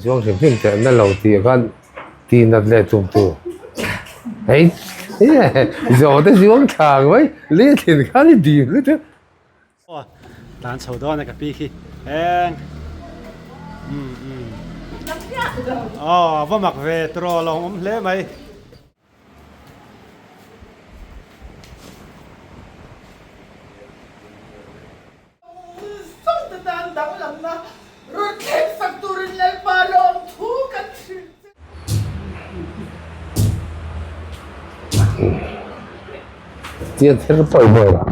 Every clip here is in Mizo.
Zuang hrim hrim teh na lo tih khan tih nat leh tum tur. Hei zawh te zuang thla ang mai lei a thlen khan i dim lutuk. Aw tlan chho dawn a ka pi khi eng umm umm aw a va mak ve tawh lo awm hle mai. Sawngte tan danglamna rawn thleng sak turin Lalpa lawmthu kan hrilh che. Tiang thil pawimawh lah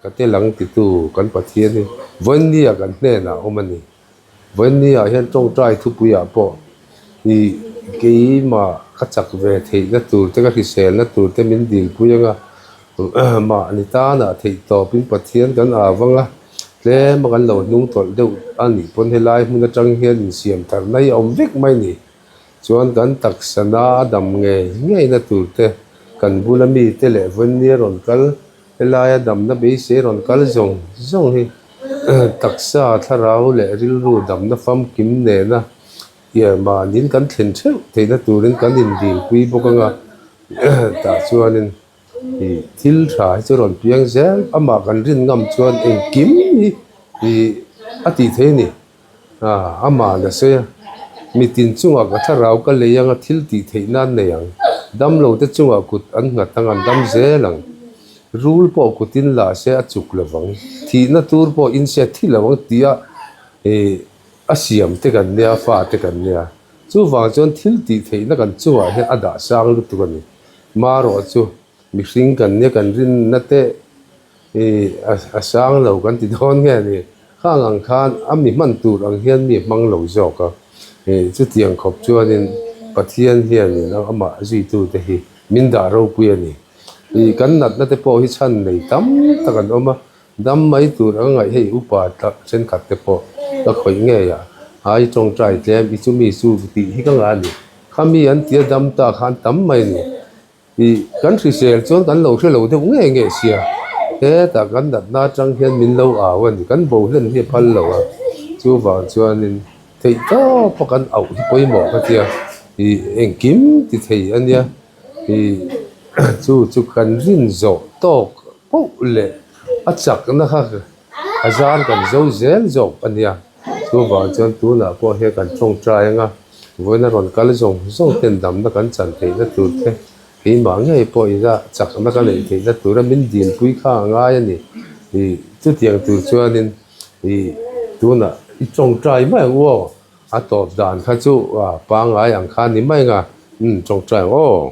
ka tel ang titu kan Pathian hi Vawinia kan hnenah a awm a ni. Vawinia hian tawngtai thupuiah pawh ih keimah ka chak ve theihna tur te ka hriselna tur te min dilpui anga mahni tanah theih tawpin Pathian kan au anga tlem a kan lo hnung tawlh deuh a nih pawn helai hmun atang hian insiam tharna hi a awm vek mai a ni. Chuan kan taksa na a dam ngei ngeina tur te kan bula mite leh Vawinia rawn kal Helaia damna beisei rawn kal zawng zawng hi taksa, thlarau leh rilru damna famkim nena mahnin kan thlen theuh theihna turin kan indilpui bawk anga tah chuanin ih thil tha hi chu rawn piang zel amah kan rin ngam chuan engkim hi ih a tih theih a ni. A, amah la sawi a, Mitin chungah ka thlarau ka lei anga thil tih theih nan nei ang. Damlo te chungah kut an nghat ang, an dam zel ang. Rul pawh kutin la se a chuk lo vang. Thihna tur pawh in se a thi lo ang tia ih a siam te kan nia, a fa te kan nia. Chuvang chuan thil tih theihna kan chungah hian a dah sang lutuk a ni. Marawh chu mihring kan nia kan rinna te Ih a sang lo kan ti dawn nge ni? Khang ang khan a mi hman tur ang hian mi hmang lo zawk a. Ih chutiang khawp chuanin Pathian hianin amah zuitute hi min dah ropui a ni. Ih kan natna te pawh hi chhan nei tam tak an awm a, dam mai tur ang ngaih hei upa thenkhat te pawh ka khawih ngei a, ai tawngtai tlem i chumi chu tih hi ka ngah a ni. Khami an tia dam ta khan tam mai a ni. Ih, kan hrisel chuan kan lo hre lo deuh ngei ngei sia, hetah kan natna atang hian min lo au a ni, kan bo hlen hi a phal lo a, chuvang chuanin theih tawp a kan auh hi pawimawh ka tia, ih engkim ti thei a nia, ih chu chu kan rin zawh tawk poh leh a chakna kha a zar kan zo zel zawk a nia, chuvang chuan tunah pawh hian kan tawngtai anga. Vawiin a rawn kal zawng zawng ten damna kan chan theihna tur te keimah ngei pawh ila chakna ka neih theihna tura min dinpui kha a ngai a ni. Ih chutiang tur chuanin ih tunah i tawngtai mai ang u aw, a tawp dan kha chu pangngai ang kha a ni mai ang a, umm tawngtai ang aw.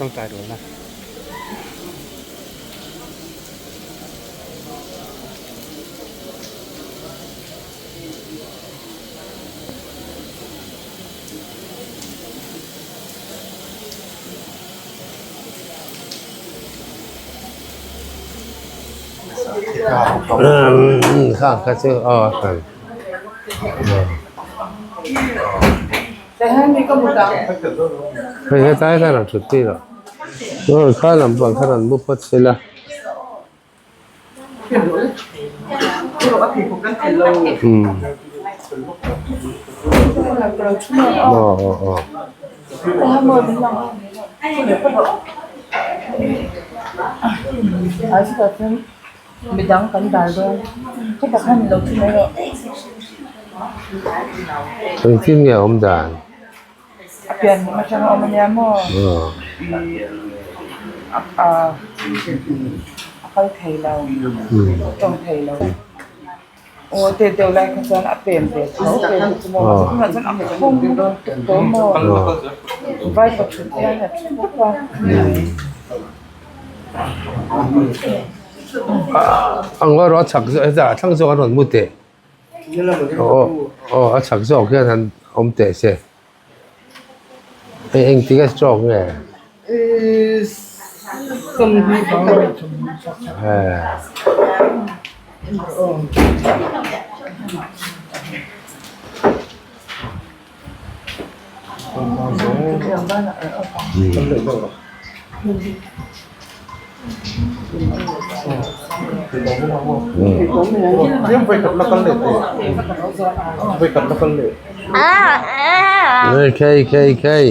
Tawngtai rualna. Kha kha chu aw hei hetlai hian a thut tir a kha lam pang kha rawn mu phawt se la aw aw aw. Midang kan dar dawn heta khan ilo thu mai rawh. Engtin nge a awm dan? A pian hmun atanga awm ania maw? A kal thei lo, a tawng thei lo. Aw te deuh lai kha chuan a pen ve tho pen te chu maw mahse tunah chuan a khawng tuk tawh maw? Vai pathum hian a thu bawk a. A ngawi rawh a chak zawk hetah a thlang zawk an rawn mu teh. Aw aw a chak zawk hian han awm teh se. Hei engtik a stroke nge? Khei khei khei.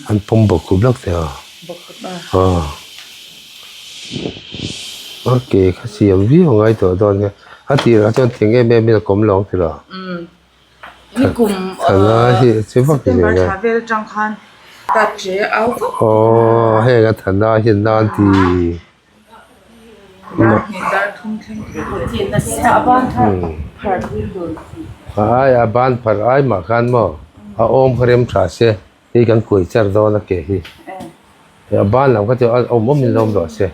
An pawm bawk khup lak teh a aw a ke kha siam viau a ngai tawh dawn nia a tirah chuan thing em em in a kawm lo ang tilo thana hi che vak zel a aw heng a thana hian nan ti. A ai a ban phar ai mah khan maw a awm kha rem tha se hei kan kuai char dawn a ke hi a ban lam kha chu a awm awm in la awm rawh se.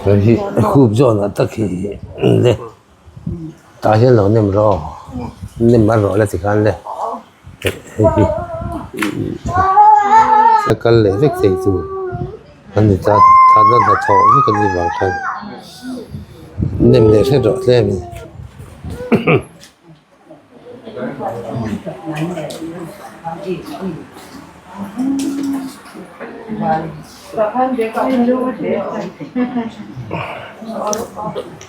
Hei hi a khup zawnah tak hi le tah hian lo nem rawh aw nem mar rawh le tikhan le hei hi a kal leh vek thei tur a ni ta thatna hnathawh vek a nih vang khan nem leh hret rawh tlem in.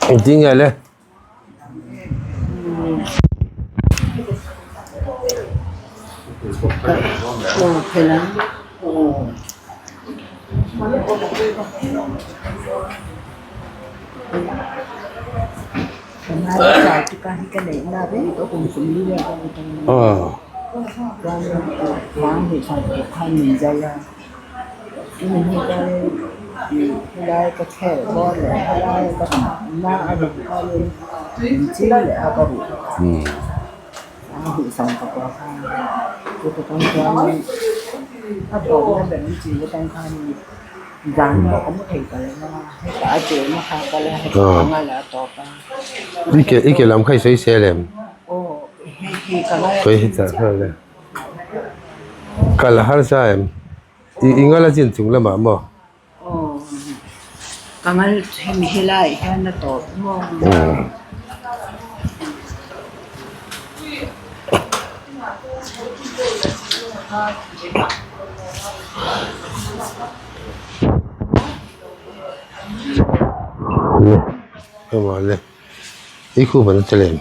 Engtin nge le? I ke lam kha i sawi sel em? Sawi heta vel e. Kal a harsa em? I ngal a chin chung lamah maw? Le i khup an tel em?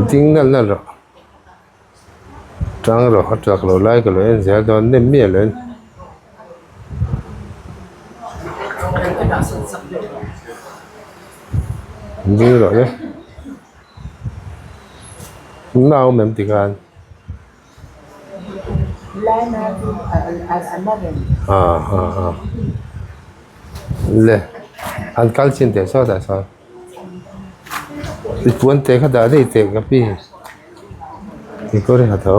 Ding nalh nalh rawh tang rawh a chak loh lai ka lo en zel dawn nem miah lo in. Ding rawh le nau mem tikhan. Le an kal chin teh sawtah sawn i puan te kha dah daih teh ka pi i kawr hi ha tho.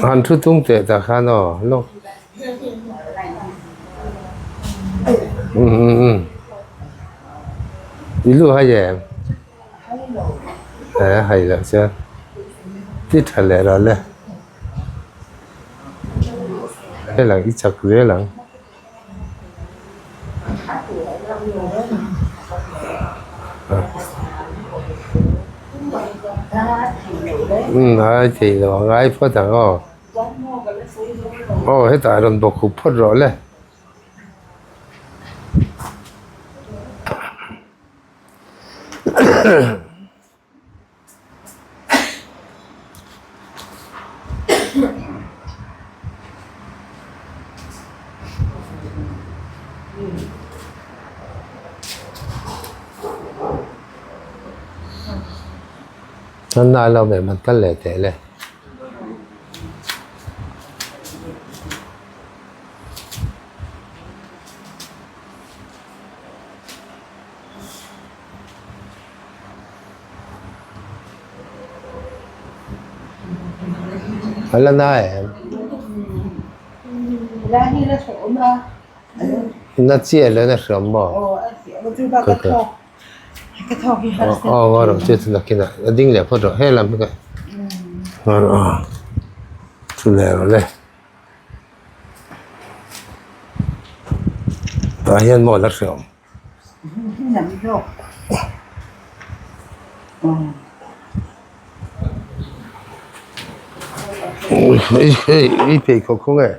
Han thu tung teh tah khan aw lawk. I lu hai em? He hai loh chuan ti tha leh rawh le. Helang i chak zel ang. Umm ai thei lo ang ai phawt ang aw. Aw hetah rawn bawk khup phawt rawh le. An nai lo meh man kal leh teh le. A la na em? Na chiah lo na hriam maw? Aw ngaw rawh chu chu nakinah a ding leh phawt rawh he lam hi ka ngaw rawh aw thu leh rawh le tah hian maw la hriam. Hei i pheikhawk khaw nge a.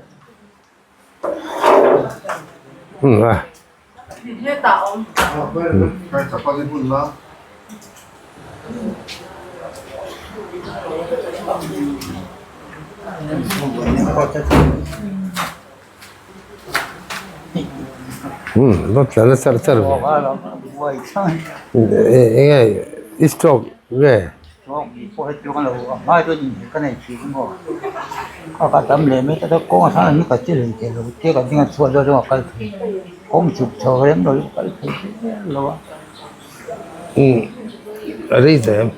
Umm tla na char char ve eng nge i stroke nge. Umm a rei ta em.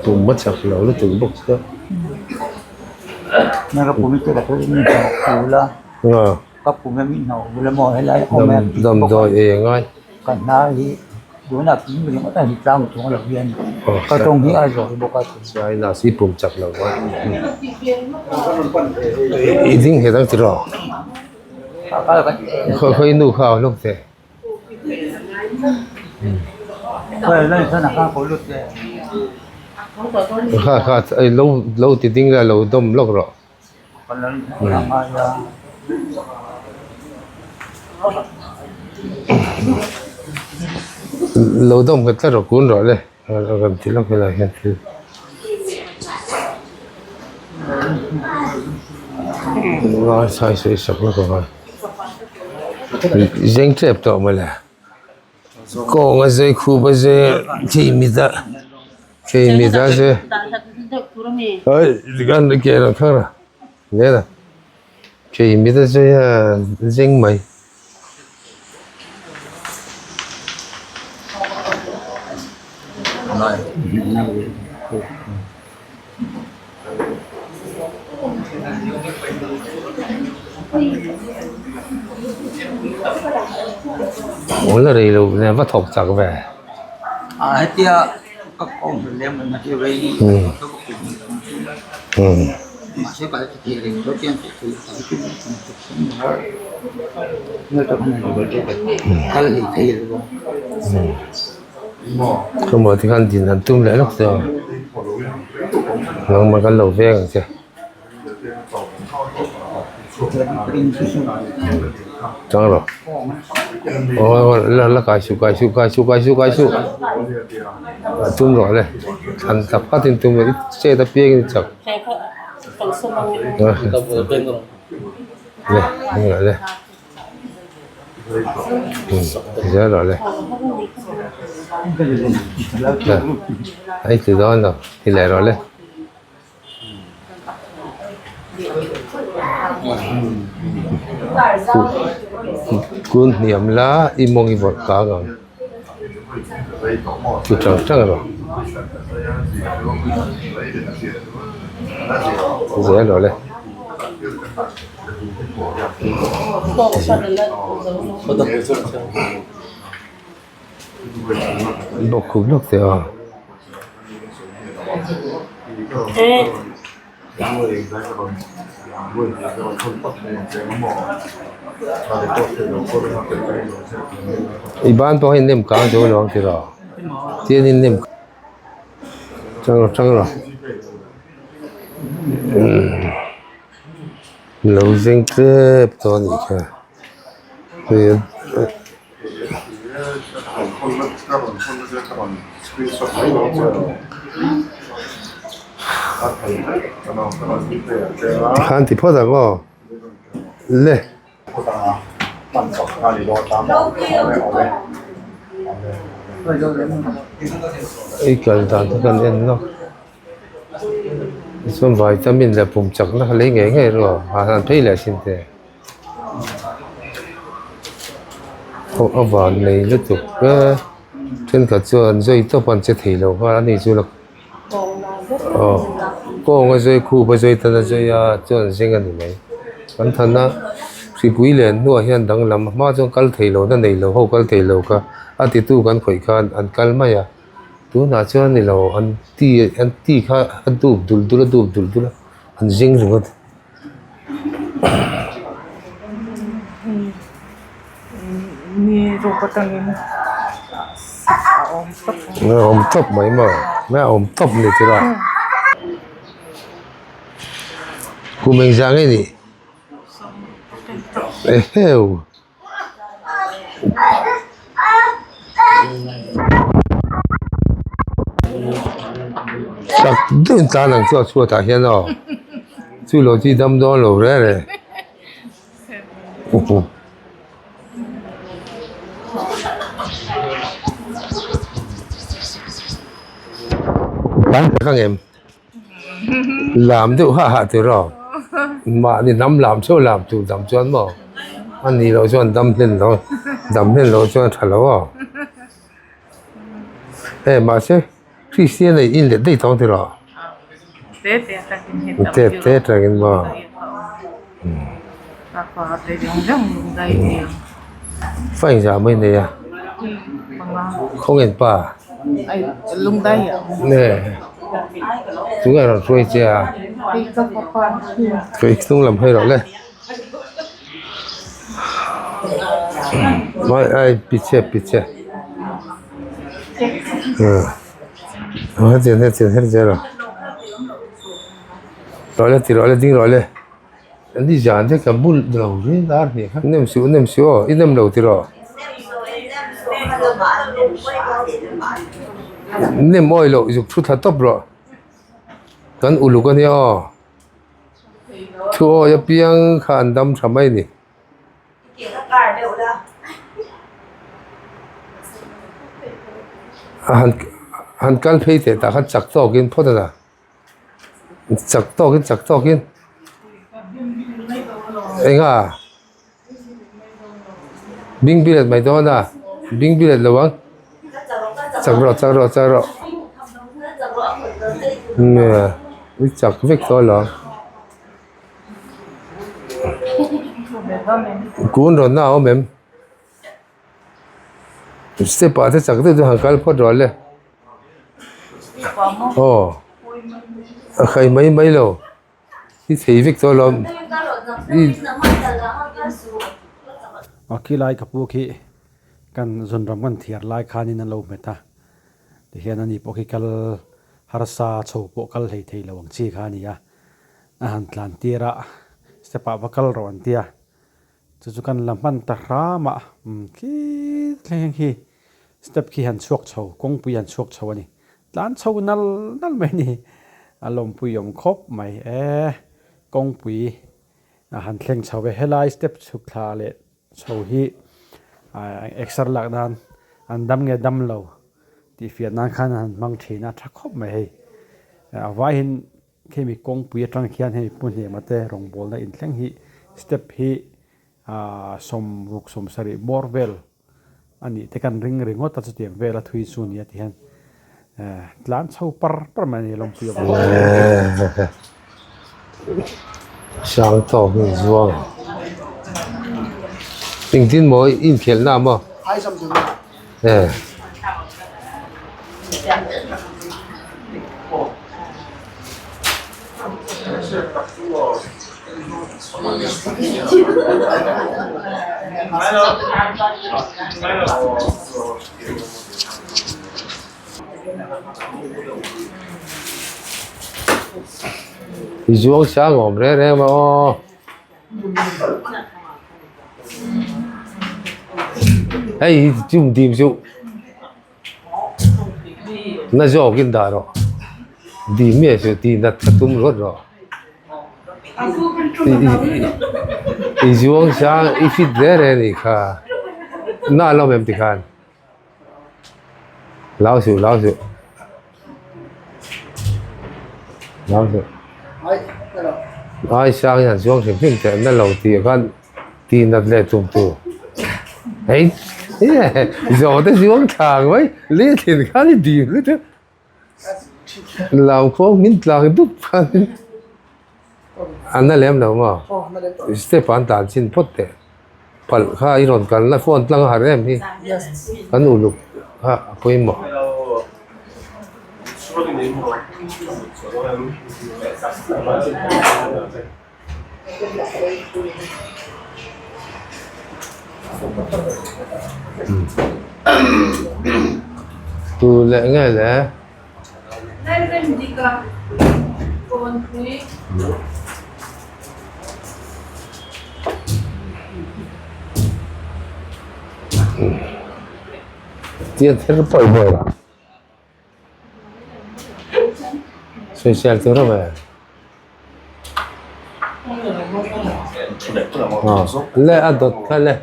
Pum a chak lo lutuk bawk chuan. Damdawi ei a ngai. China si pum chak lo a i ding nghet ang tiraw khawi nu kha a lawk teh. Kha kha lo ti ding la lo dawm lawk rawh. Lo dawm nghet tlat rawh kun rawh le a rawn ti lawk helai hian thil ngai sawi sak lawk ang a zeng tep tawh mawle kawng a zai khup a zai thei mit a. Hei mi ta se ai kan ke la thar ne la hei mi ta se a zeng mai. Aw la rei lo nen va thawk chak ve. Khawmuah te khan din han tum leh lawk che a nangmah kan lo veng ang che. Chang rawh aw la la kai suh kai suh kai suh kai suh kai suh tum rawh le thlan tak phatin tum rawh i chet apiangin i chak le rawh le. Zel rawh le a ti dawn lo ti leh rawh le. Kun hniam la i mawng i vawrh kang ang ti tang tang rawh zel rawh le. Bawk khup lawk teh a. I ban pawh hi nem kang deuh lo ang tih rawh tin in nem tang rawh tang rawh lo zeng tep tawh a nih kha hei. Tikhan ti phawt ang aw le. I kal dan te kan en lawk chuan vitamin leh pum chakna kha lei ngei ngei rawh a han phei leh sin te. Aw a van nei lutuk e thenkhat chuan zui tawp an che thei lo nghal a ni chu aw kawng a zui khup a zui tan a zui a chuan zing a ni mai kan than a hripui len hnuah hian danglam hma chuan kal thei lo na nei lo ho kal thei lo kha a titu kan khawih khan an kal mai a tunah chuan ni lo an ti an ti kha a dup dul dul a dup dul dul a an zing ringawt. Awm tawp mai maw a awm tawp ni chu a kum engzah nge nih eheu. Chak deuhin tlan ang chu a chhuatah hian aw chu lo ti dam dawn lo reng reng Tlan tak ang em? Lam deuh hah hah tur aw mahni hnam lam theuh lam tur dam chuan maw a nih loh chuan dam hlen lo dam hlen loh chuan a tha lo aw hei mahse Kristian ei in let daih tawng tiraw te te atangin maw fa engzah mai nei a khawnge pa. Nge tunge rawn hruai che a hei hnung lam hawi rawh le ai ai piche piche ah hetiang hetiang her zel a rawh le ti rawh le ding rawh le ni zan te ka bul lo hle dar hnih kha nem suh nem suh aw i nem lo tiraw nem awi loh zuk thu thla tawp rawh kan uluk ania aw thu awi apiang kha an dam tha mai a ni. A han han kal phei teh tah khan chak tawkin phawt a na. Chak tawkin chak tawkin eng a bing bilet mai dawn a bing bilet lo ang chak rawh chak rawh chak rawh nge i chak vek tawh lo ang. Kun rawn na a awm em? Step ah te chak deuh chu han kal phawt rawh le. Aw a khai mai mai lo i thei vek tawh alawm i. Aw khilai ka pu khi kan zunram kan thiar lai khanin an lo hmet a tihian ani pawh khi kal harsa chho pawh kal hlei thei lo ang chi kha a ni a a han tlan tir a step ah va kal rawh an tia. Chu chu kan la hman ta hram a, umm khi thleng khi step khi han chhuak chho, kawngpui han chhuak chho a ni. Tlan chho nal nal mai a ni, a lawmpui awm khawp mai e, kawngpui a han thleng chho e. Helai step chhuk thla leh chho hi exer lak nan an dam nge dam lo tih fiah nan khan an han hmang thin a, tha khawp mai hei. A vaiin Khemi kawngpui atang khian hei Pu Hnema te rawngbawlna inthleng hi step hi sawmruk sawmsarih bawr vel a nih te kan ring ringawt a chutiang vel a thui chu nia ti hian tlan chho par par mai a ni lawmpui awm khawp mai. Sang tawk in zuang engtin maw inkhelhna maw? Eh. I zuang sang awm reng reng maw aw. Hei hi chum dim chu na zawk in dah rawh dim nge chu tih nat kha tum rawt rawh i zuang sang i fit reng reng anih kha na a lawm em tikhan lau suh lau suh lau suh ai sang hian zuang hrim hrim teh na lo tih khan tih nat leh tum tur hei zawh te zuang thlang mai leh thin khan i dim lutuk. Lau khaw min tlang dup khan an la lem lo maw? Step an tan chin phawt teh. Palh kha i rawn kal na phone tlang a harh em hi. Kan uluk kha a pawimawh. Tu leh nge le? Tiang thil pawi ber a. Sawisel tur a ve. Le a dawt kha le.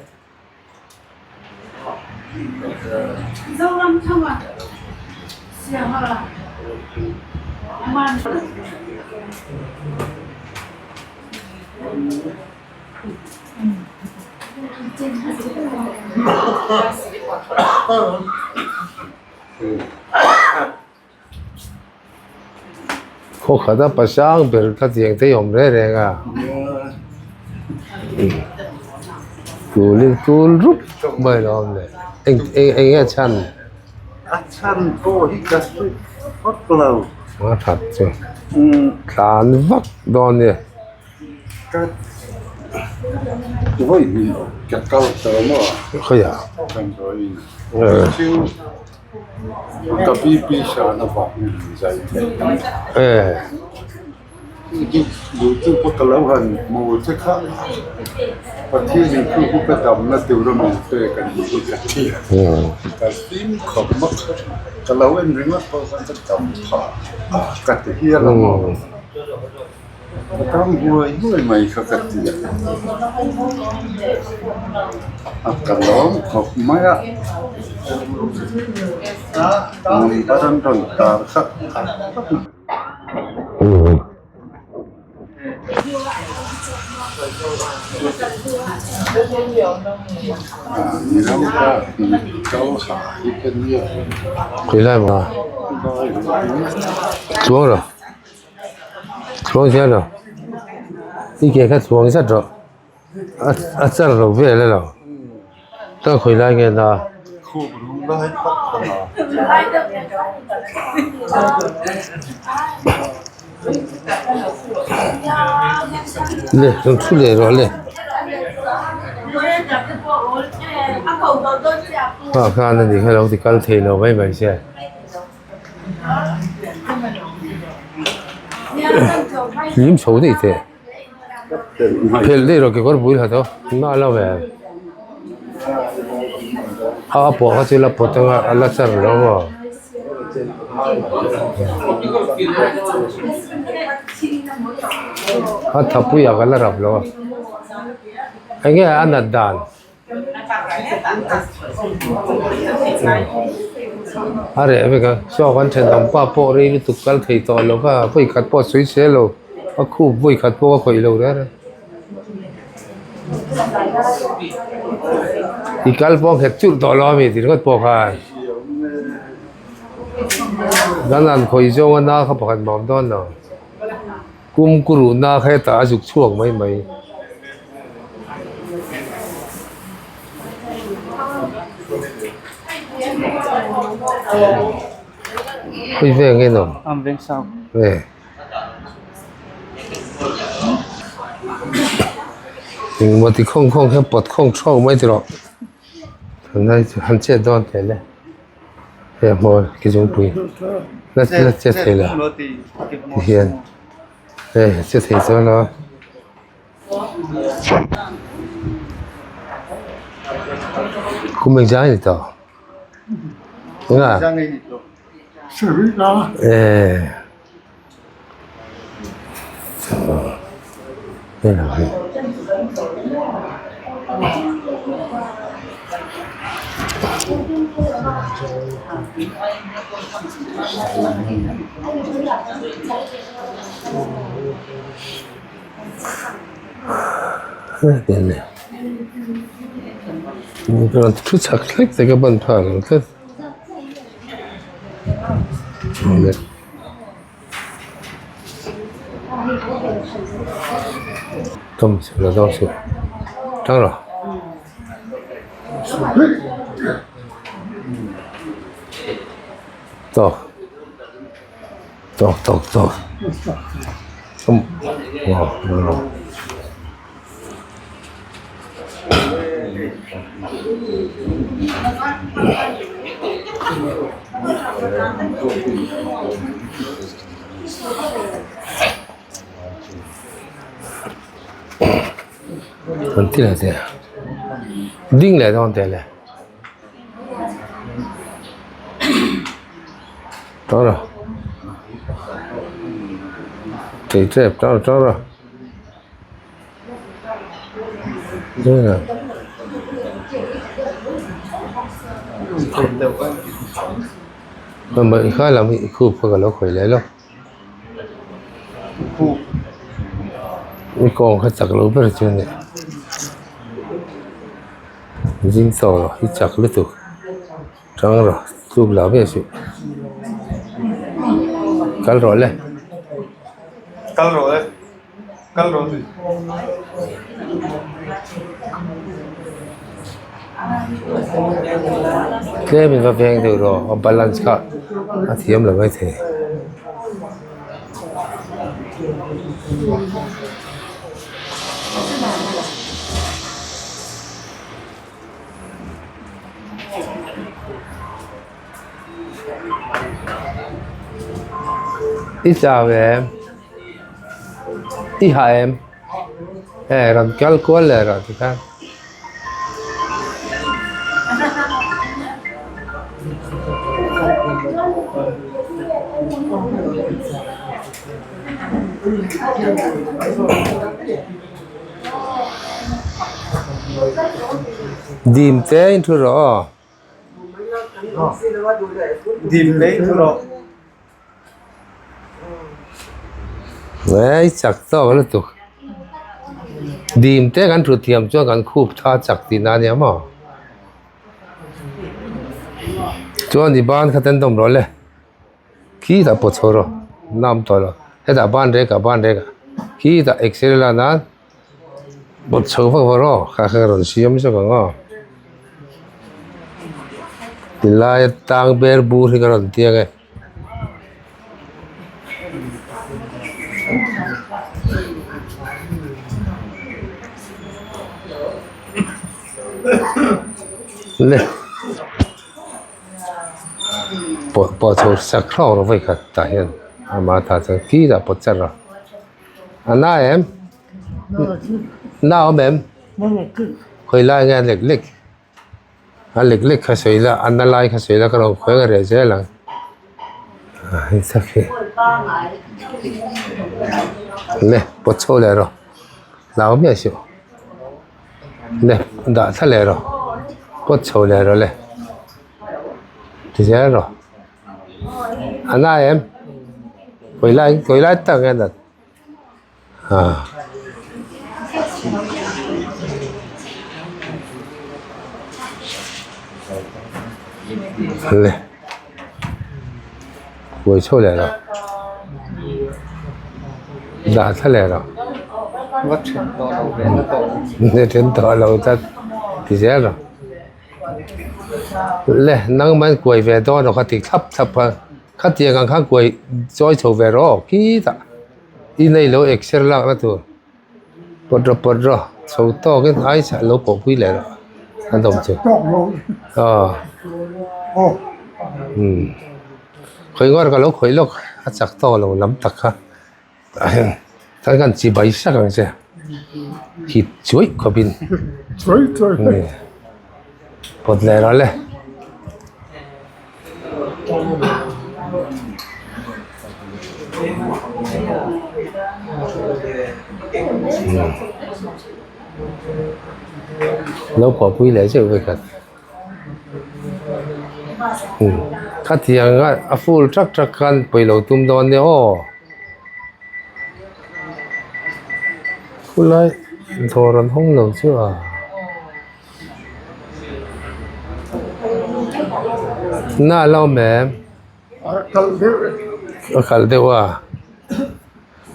Khaw khat a pasang ber kha tiang te awm reng reng a tul in tul rup mai lo awm le eng eng eng nge a chhan a chhan pawh hi ka hre phawt lo a that chu tlan vak dawn nia. Ka vawi hnih ka kal tawh maw? Khawiah? Damdawiin. Chu ka BP san avangin han zai thei a. Duhtu pawh ka lo han hmu che kha Pathianin thu hi ka damna tura min pek a nih hi ka ti a. Ka hlim khawp mak a, ka lo en ringawt pawh khan ka dam phah a ka ti hial a maw? Ka tang huai huai mai kha ka ti a, a ka lawm khawp mai a, number an rawn tar kha a Khawilai maw? Chuang rawh. Chuang zet rawh i ke kha chuang zet rawh. A char lo vel elo chuan khawi lai nge na. Le rawn thu leh rawh le. Hah khan a ni kha lo ti kal thei lo mai mai che. Hlim chho daih teh. Phelh daih rawh kekawr bul ha tawh na lo ve. A pawh kha chu la pawt anga a la char lo maw. A thapuiah ka la rap lo a. Enge a nat dan? A reh vek a saw kan thenawm pa pawh rei lutuk kal thei tawh lo va vawi khat pawh a sawi se lo a khup vawi khat pawh a khawih lo reng reng i kal pawh a nghet churh tawh lo ami tih ringawt pawh khan kan han khawih zawng a na kha pakhat mah a awm dawn lo. Kum kuruhna kha hetah a zuk chhuak mai mai. Khawi veng nge nawm? Am veng sau. Nge. Engmaw ti khawng khawng hian pawt khawng thawk mai ti rawh. Tunlai chu han chet dawn tel e. Hei hmawl ki zungpui la la che thei la tihian hei che thei chuan a kum engzah nge ni tawh enga eh. Thu chak hlek te ka ban phak ang tlat. Tom la zawng suh tang rawh tawk tawk tawk tawk An ti leh teh ding leh dawn teh le tawh rawh tei tep tawh rawh tawh rawh. Kha lam hi khup kha ka lo khawih leh lo i kawng kha chak lo ber chu a ni zing chaw hi chak lutuk tang rawh tluk lah viau suh kal rawh le. Kal rawh le. Kal rawh le. Tlem in va veng deuh rawh a balance kha a thiam lo maithei. I chau em? I hah em? Hei rawn kal kual leh rawh tikhan. Dim te in thu rawh aw. Dim te in thu rawh. Hei chak tawk lutuk. Dim te kan thut thiam chuan kan khup tha chak tihna a nia maw. Chuan i ban kha ten dawm rawh le. Khi tah pawh chho rawh nam tawh lo hetah ban rek ah ban rek ah khi tah x-ray lan nan. Pawt chho vak vak aw kha kha ka rawn siam zawk ang aw tilai tang ber bur hi ka rawn ti ang e. Le pawh pawh chho sak hlauh rawh vawikhat tah hian ama tah chuan khi dah pawt char a a na em. Na awm em? Khawi lai nge a lek lek? A lek lek kha sawi la, a na lai kha sawi la ka lo khawi ang a reh zel ang. Hei tak hi. Le pawt chho leh rawh. Hlau miah suh. Le dah thla leh rawh. Pawt chho leh rawh le. Ti zel rawh. A na em? Khawi lai khawi lai tak nge a nat? Le buai chho leh lo dah thla leh lo va then tawh lo tlat ti zel rawh le nangman kuai ve dawn rawh kha ti thlap thlap a. Khatiang ang khan kuai chawi chho ve rawh aw khitah i nei lo exer lak na tur pawt rawh pawt rawh chho tawk in ai chah lo pawh pui leh rawh a dawm chu aw umm khawi ngawr ka lo khawih lawk a chak tawk lo lam tak kha tah hian chuan kan chi bai sak ang che hit chuai khawp in pawt leh rawh le. Lo pawh pui leh zeuh vek a khatiang a a full trak trak khan pawilo tum dawn nia aw khulai dawr an hawng lo chu a. Na lo awm em? A kal deuh a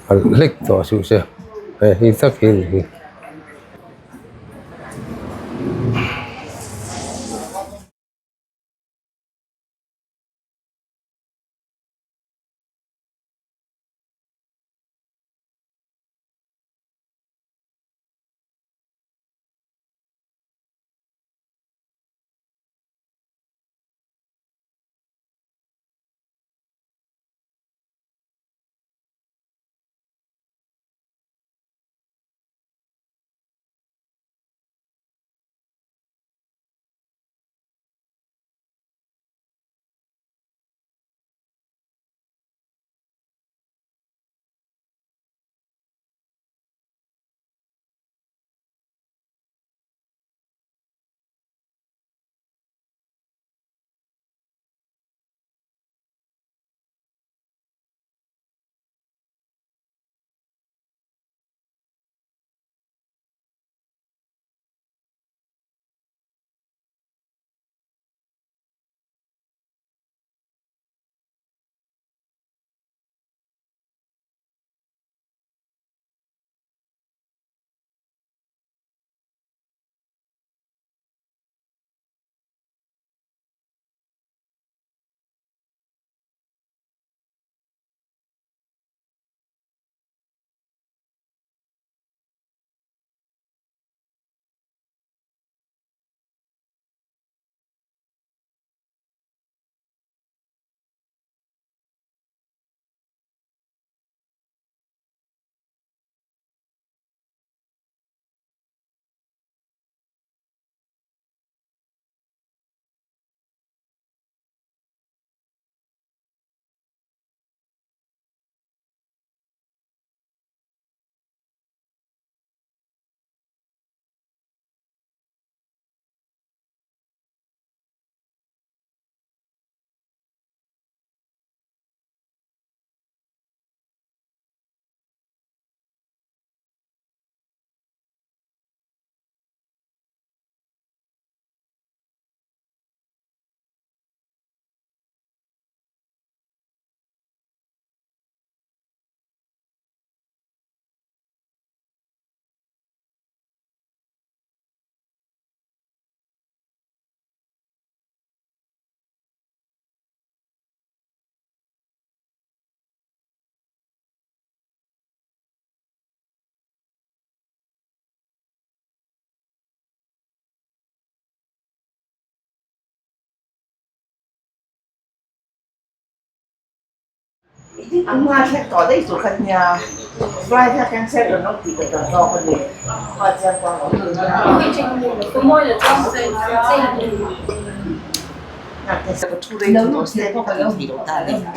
kal hlek tawh suh se hei hi tak hi a ni hi.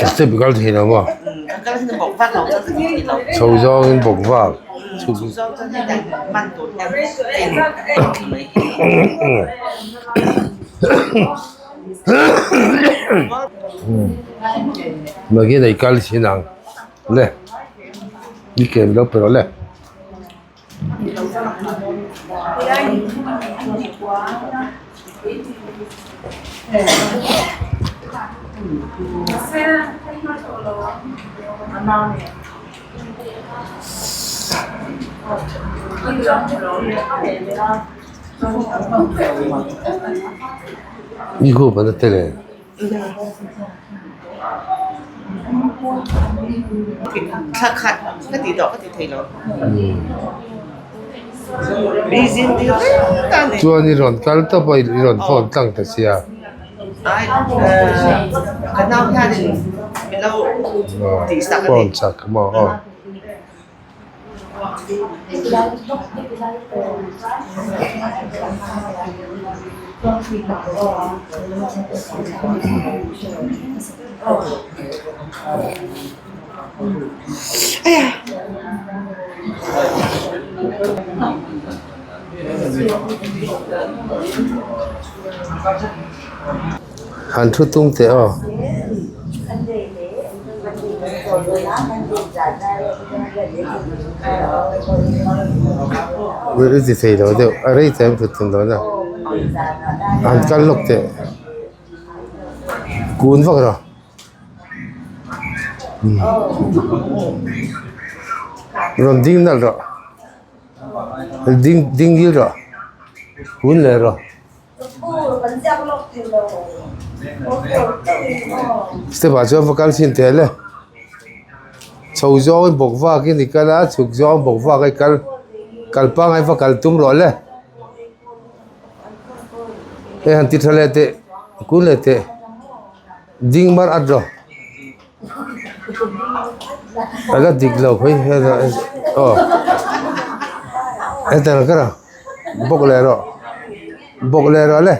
Step kal thei lo maw? Chho zawngin bawk vak. Magi nei kal thin ang le i kem lo pe rawh le. I group an tel em? Chuan i rawn kal tawp a i rawn phone tlang ta sia. Phone chak maw aw. Han thu tung teh aw. I ti thei lo deuh a rei teh thut tum dawn a han kal lawk teh kun vak rawh rawn ding nalh rawh ding ding ngil rawh kun leh rawh. Step ah chuan va kal chhin teh le chho zawngin bawk vakin i kal a chhuk zawng bawk vak a i kal kal pangai va kal tum rawh le hei han ti tha leh teh kun leh teh ding mar at rawh a la dik lo phei aw heta ka rawh. Bawk leh rawh bawk leh rawh le.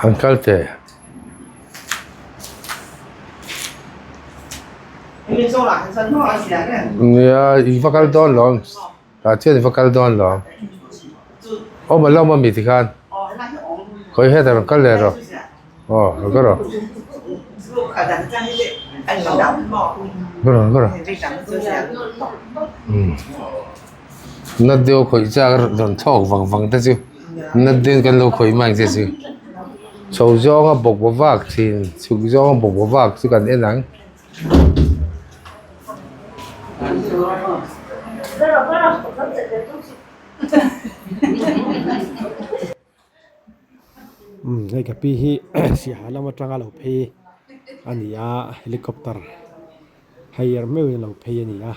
Han kal teh. Nia i va kal dawn lo tah chian i va kal dawn lo awm a lawm a mi tikhan khawi hetah rawn kal leh rawh aw rawn kal rawh rawn kal rawh nat deuh a khawih chak rawn thlawk vang vang te chu nat deuhin kan lo khawih mai ang che chu chho zawnga bawk bawk vak thin chhuk zawnga bawk bawk vak chu kan en ang. Umm hei ka pi hi siaha lam atanga lo phei a ni a helicopter hire meuhin a lo phei a ni a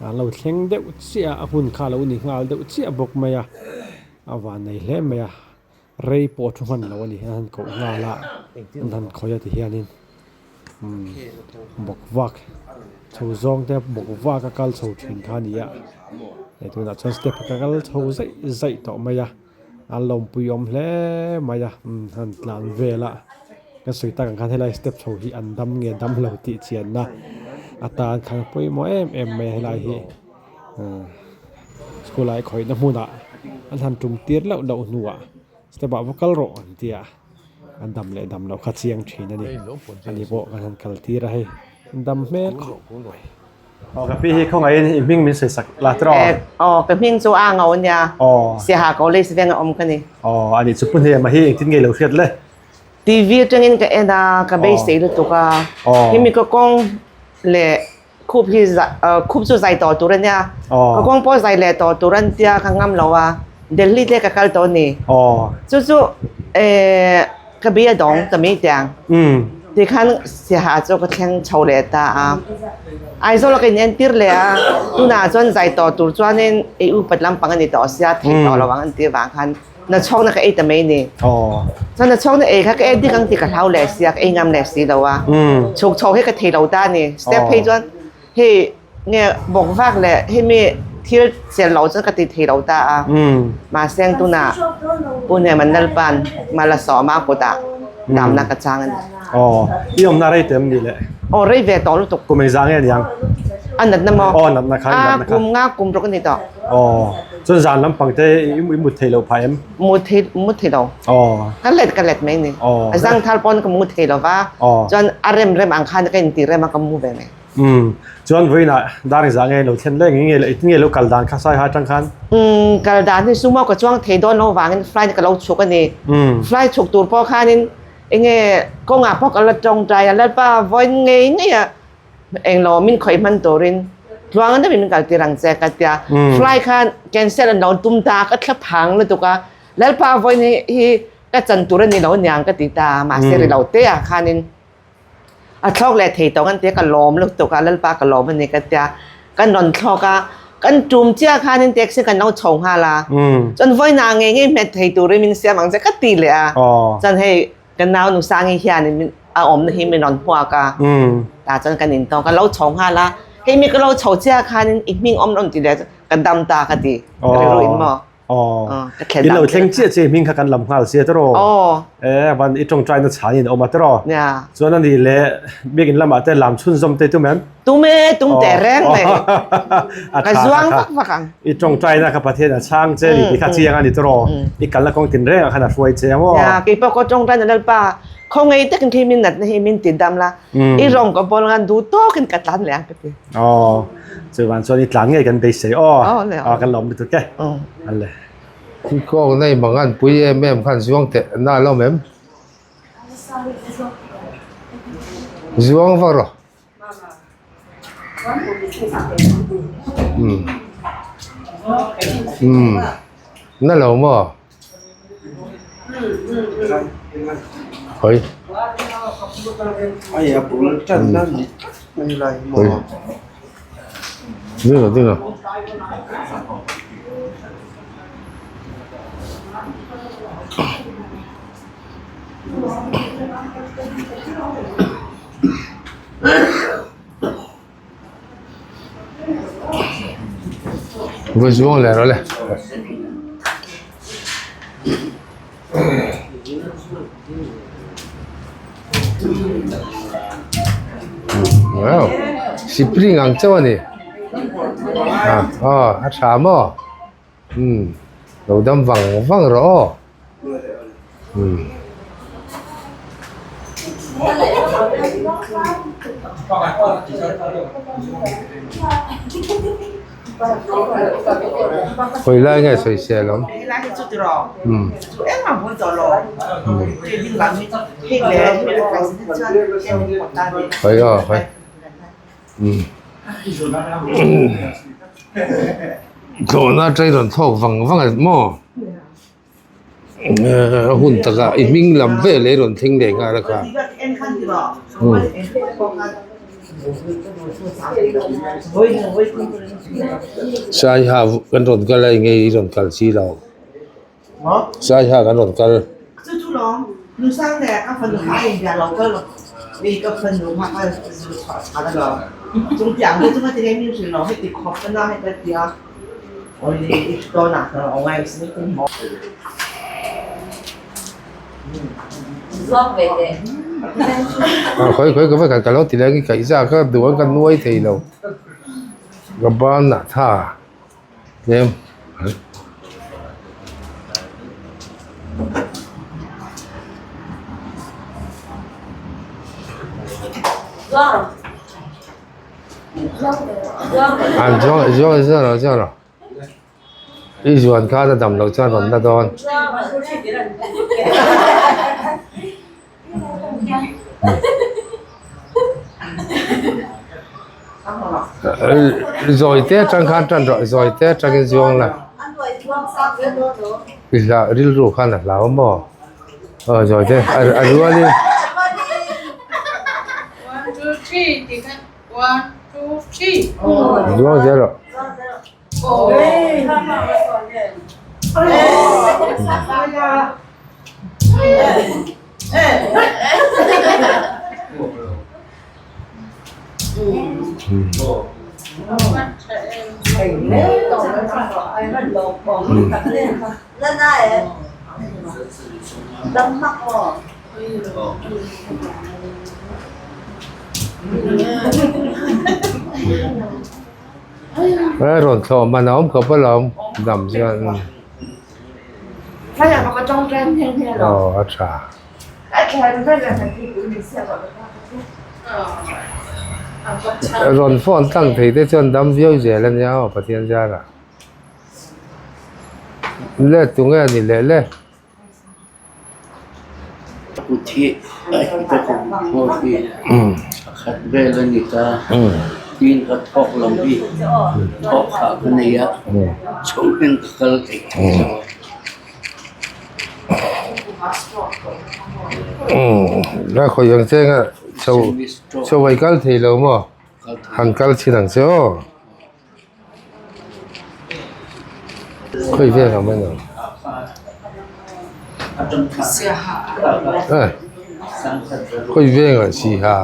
a lo thleng deuh chiah a a hun kha a lo ni nghal deuh chiah bawk mai a a van nei hle mai a rei pawh a thu hman lo a ni a han koh nghal a an han khawih a ti hianin umm bawk vak chho zawng te bawk vak a kal chho thin kha a ni a hei tunah chuan step a kal chho zaih zaih tawh mai a. An lawmpui awm hle mai a umm han tlan vel a ka sawi tak ang khan helai step chho hi an dam nge dam lo tih chianna atan khan a pawimawh em em mai a helai hi umm school ah khawihna hmunah an han tum tir loh loh hnuah step ah va kal rawh an ti a an dam leh dam loh kha chiang thin a ni ani pawh kan han kal tir a hei an dam hmel khawp mai. Aw ka pi hi khawngaihin i hming min sawi sak la tiraw? Aw ka hming chu a ngau ania. Aw. Siaha College veng a awm ka ni. Aw ani chu pu hnem a hi engtin nge lo hriat le? TV atangin ka en a, ka beisei lutuk a. Aw. Hemi ka kawng leh Khup hi khup chu zai tawh tur a nia. Ka kawng pawh zai leh tawh tur an tia ka ngam lo a. Delhi te ka kal tawh a ni. Chu chu ka bi a dawng ta mai tiang. Tikhan Siaha chu ka thleng chho leh ta a. Aizawl a ka inentir leh a. Tunah chuan zai tawh tur chuanin i upat lampang a ni tawh sia thei tawh lo ang an tih avang khan nachhawkna ka ei ta mai ni. Chuan nachhawkna ei kha ka ei dik ang tih ka hlau leh sia ka ei ngam leh si lo a. Chhuk chho hi ka thei lo ta a ni. Step phei chuan hei nge bawk vak leh hemi thil chelh loh chuan ka ti thei lo ta a. Mahse ang tunah Pu Hneman Lalpa'n Malasawma kutah damna ka chang a ni. Aw, i awmna rei teh em ni le? Aw, rei ve tawh lutuk. Kum engzah nge niang? A natna maw? Aw, natna kha, i natna kha. Kum nga kum ruk a ni tawh. Aw, chuan zan lampang te i mut thei loh phah em? Mut thei, mut thei lo. Aw. Ka let ka let mai ni. Aw. A zang thar pawn ka mu thei lo va. Aw. Chuan a rem rem ang khan ka inti rem a ka mu ve mai. Umm, chuan vawiinah dar engzah nge lo thlen leh nge nge nge lo kal dan kha sai ha atang khan? Umm, kal dan hi sumo ka chuang thei dawn lo vangin flight ka lo chhuk a ni. Umm. Flight chhuk tur pawh khanin enge kawngah pawh ka la tawngtai a, Lalpa vawiin ngei ngei a englo min khawih hman turin tluang deuhin min kaltir ang che ka tia. Flight khan cancel an lo tum ta ka thla phang lutuk a, Lalpa vawiin hi ka chan tur a ni lo aniang ka ti ta, mahse ri lo te ah khanin a thlawk leh thei tawh ang tia ka lawm lutuk a, Lalpa ka lawm a ni ka tia. Kan rawn thlawk a, kan tum chiah khanin taxi kan lo chho nghal a, chuan vawiinah ngei ngei hmet thei turin min siam ang che ka ti leh a, chuan hei Ka nau nu Sangi hian min a awmna hi min rawn hmuak a, tah chuan kan intawk a, lo chho nghal a, hei mi ka lo chho chiah khanin i hming awm rawn ti leh chu ka dam ta ka ti, ka rilru in maw? Ka thlen In lo thleng chiah chiah i hming kha kan lam nghal sia tiraw? E van i tawngtai na chhan in a awm a tiraw? Chuan a nih leh biakin lamah te lam chhunzawm te tum em? Tum e, tum teh reng mai. Ka zuang vak vak ang. I tawngtaina kha Pathian a chhang che ni tih kha chiang a ni tawh. I kalna kawng tin rengah khan a hruai che ang aw. Nia, keipawh ka tawngtaina Lalpa, khawngaih takin khi min natna hi min ti dam la, i rawng ka bawl ngan duh tawkin ka tlan leh ang ka ti. Aw, chuvan chuan i tlan ngei kan beisei aw. Aw, kan lawm lutuk e. Ale. I kawng nei mangan pui em em khan zuang teh na lo mem. Zuang vak rawh. Umm umm na lo maw hawi ding rawh ding rawh. Vui zuang leh rawh le. Wow, spring ang chauh a ni. Ah, aw, a tha maw? Umm lo dam vang vang rawh aw umm. Khawi lai nge sawi sel awm? Umm. Khawi aw khawi. Tlawhna atangin rawn thlawk vang vang a maw a hun takah i hming lam vel hi rawn thleng leh nghal a kha Saiha kan rawn kal a enge i rawn kal si lo Saiha kan rawn kal. Khawi khawi ka va kal ka lo ti leh ang i kaihza ka duh ang ka nuai thei lo ka ban ah tha. Tlem An zuang zuang zuang lo zuang lo I zuan khan a dam loh chuan rawn la dawn. Zawi te atang khan tan rawh zawi te atangin zuang la i hla rilru khan a hlau maw aw zawi te a rualin zuang zel rawh. A rawn thlawh man a awm khawp alawm dam chuan aw a tha. Rawn phone tlang thei te chuan dam viau zel a nia aw Pathian zara. Le tunge a ni leh le. Kuthi a hi ka kum pawh hi a khat vel a ni ta. Tin ka thawk lo hi thawk hah ka nei a, chho hian ka kal thei thei lo a. La khawi ang che nga chho chho ai kal thei lo maw han kal chin ang che aw. Khawi vel ang mai lo. Khawi veng ah si ha.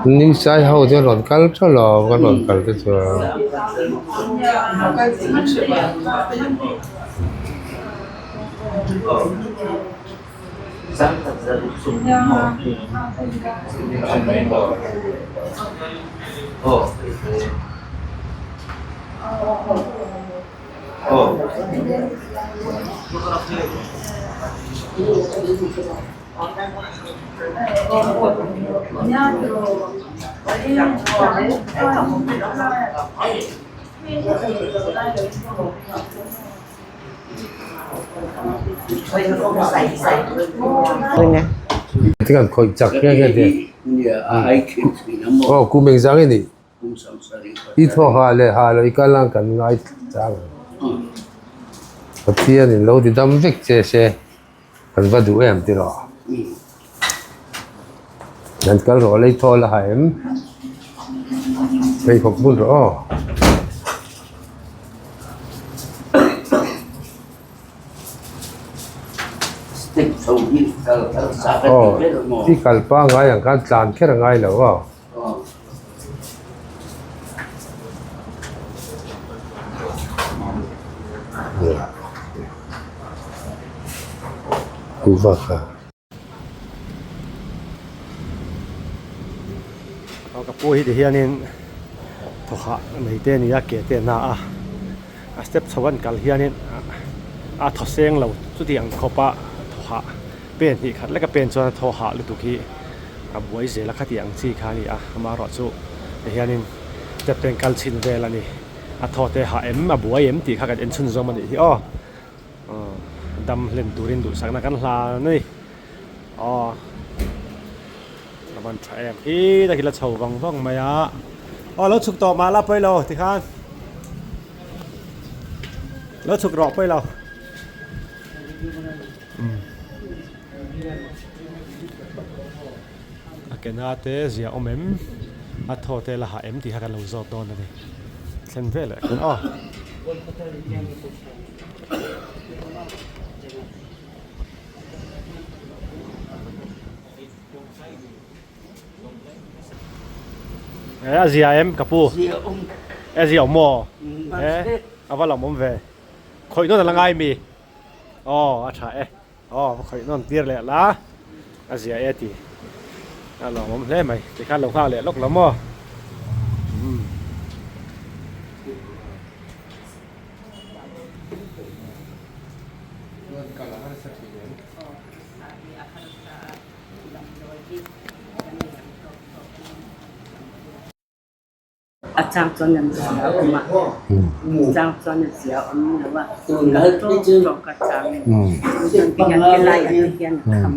New sai ho chu rawn kal tha lo ka rawn kal te chuan. Tikhan khawih chak nghe nghe te. Aw kum engzang i nih? I thaw ha leh ha lo i kal ang kan ngai chang ang. Pathian in lo ti dam vek che se kan va duh em tiraw. Kan kal rawh lei thaw la ha em? Pheikhawk bun rawh aw. Aw i kal pangai ang khan tlan kher a ngai lo aw. Ka pu hi ti hianin thawhah nei te a ni a ke te a na a a step chho an kal hianin a thaw seng lo chutiang khawpa thawhah pen hnih khat leka pen chuan a thaw hah lutuk hi a buai zel a khati ang chi kha a ni a amaherawhchu ti hianin step te an kal chhin vel a ni a thaw te hah em a buai em tih kha kan en chhun zawm a nih hi aw. Dam hlen turin duhsakna kan hlan a ni. Aw a van tha em hi tak hi la chho vang vang mai a. Aw lo chhuk tawh mah la pawi lo tikhan lo chhuk rawh pawi lo. A ke na te zia awm em a thaw te la hah em tih kha kan lo zawt dawn a ni thlen vel eh khan aw. E a zia em ka pu e zia awm maw e a va lawm awm ve khawih nawn a la ngai mi aw a tha e. Aw va khawih nawn tir leh la a zia e ti a lawmawm hle mai tikhan lo nghak leh lawk lo maw umm. A chang chuan an zia a awm a, a chang chuan a zia awm lo a, kal tawk tawk a chang in chuan ti hian helai ah te hian a kham.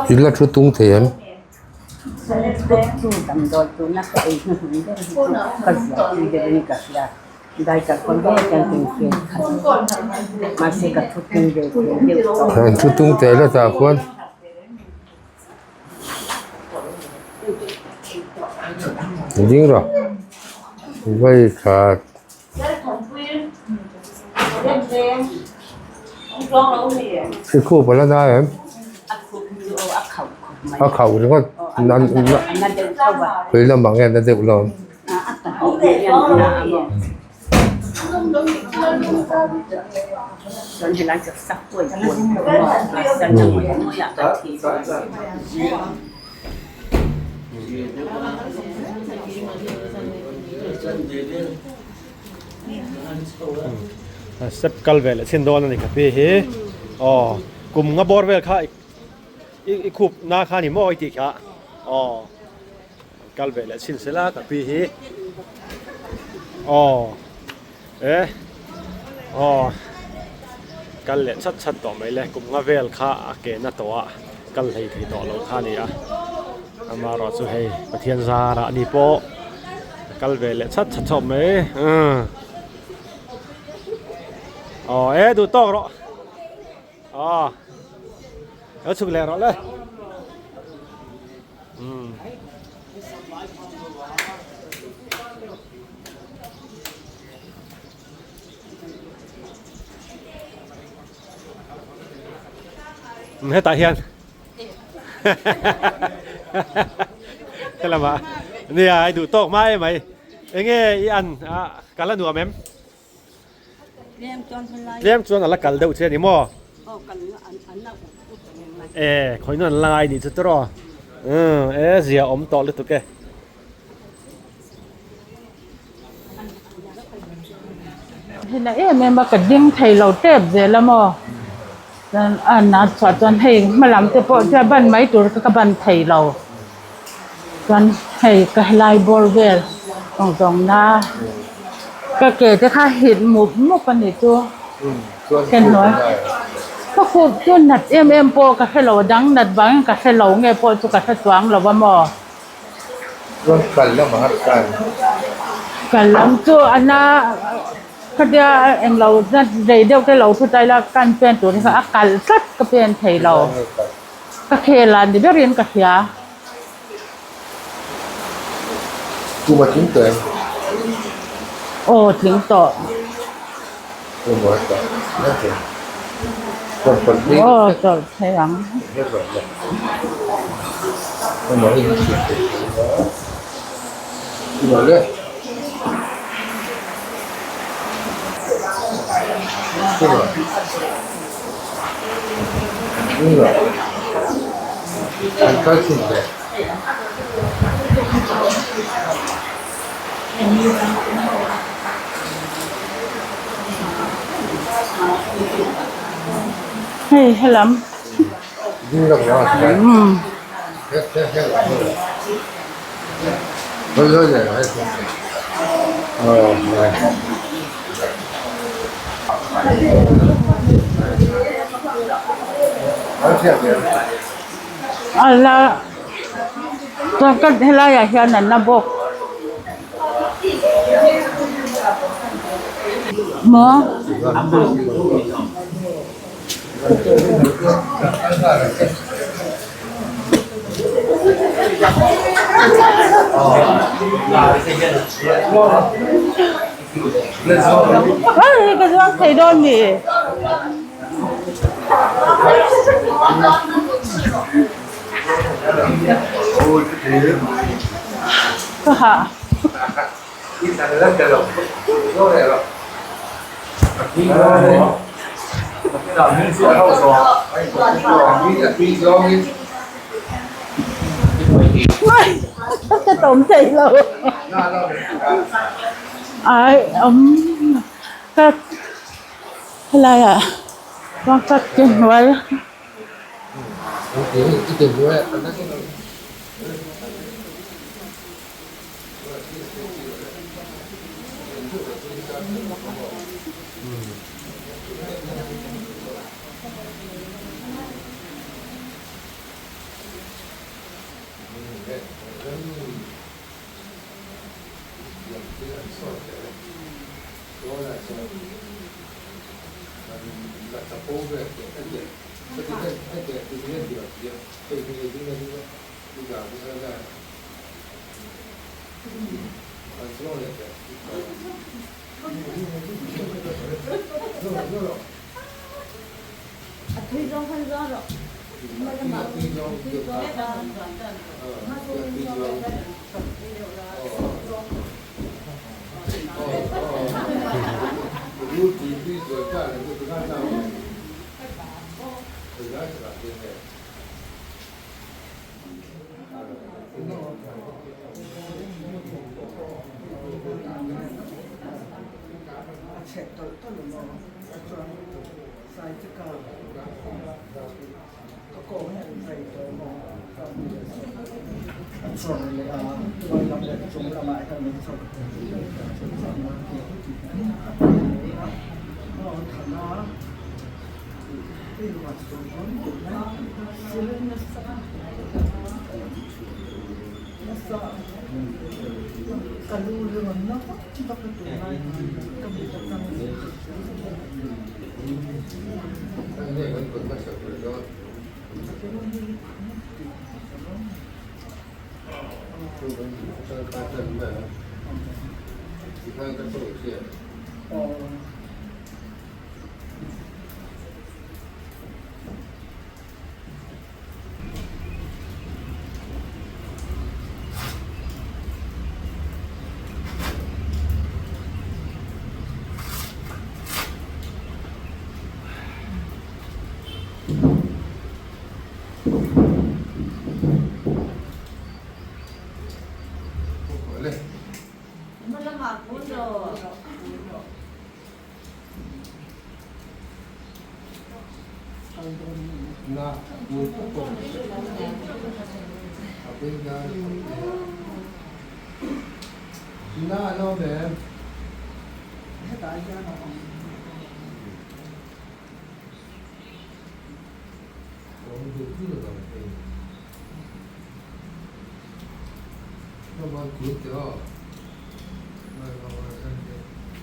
I la thu tung thei em? Chu damdawi tuna ka ei hnuhnun ber hi chu ka ziah pui deuhin ka hria. Dai kal pawn hle hian ka infiam khat. Mahse ka thu tung ve thei deuh tawh. An thu tung teh la tah khuan. Ding rawh. Vai khat. I khup a la na em? A khauh ringawt khawi lamah nge a na deuh lo? Step kal ve leh chhin dawn a ni ka pi hi aw kum nga bawr vel kha i khup na kha ni maw i tih kha aw kal ve leh chhin sela ka pi hi aw e aw kal leh chat chat tawh mai le kum nga vel kha a ke na tawh a kal hlei thei tawh lo kha a ni a amaherawh chu hei Pathian zarah a ni pawh a kal ve leh chat chat chawp mai umm aw e duh tawk rawh aw lo chhuk leh rawh le umm. Hetah hian helamah nia i duh tawk mai mai enge i an a kal a nuam em tlem chuan ala kal deuh che a ni maw e khawi an la ngai nih chu tawh e zia awm tawh lutuk e. Hena em em a ka ding thei lo tep zel a maw chuan a nat chhuah chuan hei hma lam te pawh chuan ban mai tur kha ka ban thei lo chuan hei ka helai bawr vel tawng tawng na ka ke te kha hit mup mup a ni chu ka hnuai ka khup chu nat em em pawh ka hrelo a dang nat vangin ka hrelo nge pawh chu ka hre chuang lo a maw. Chuan kal lam a harsa em? Kal lam chu a na khatia englo na rei deuh te lo thu ta ila kan pen tur hi kha a kalh tlat ka pen thei lo. Ka khel a ni berin ka hria. Kum a tling tawh em? Aw tling tawh. Kum a tawh. Aw chawlh thei ang. Hei helam. A la chuan ka helai ah hian an la bawk maw. Ê ka zuang thei dawn ni. Ka hah. Ka tawm thei lo. Ai awm ka helai ah chuan ka ke hnuai.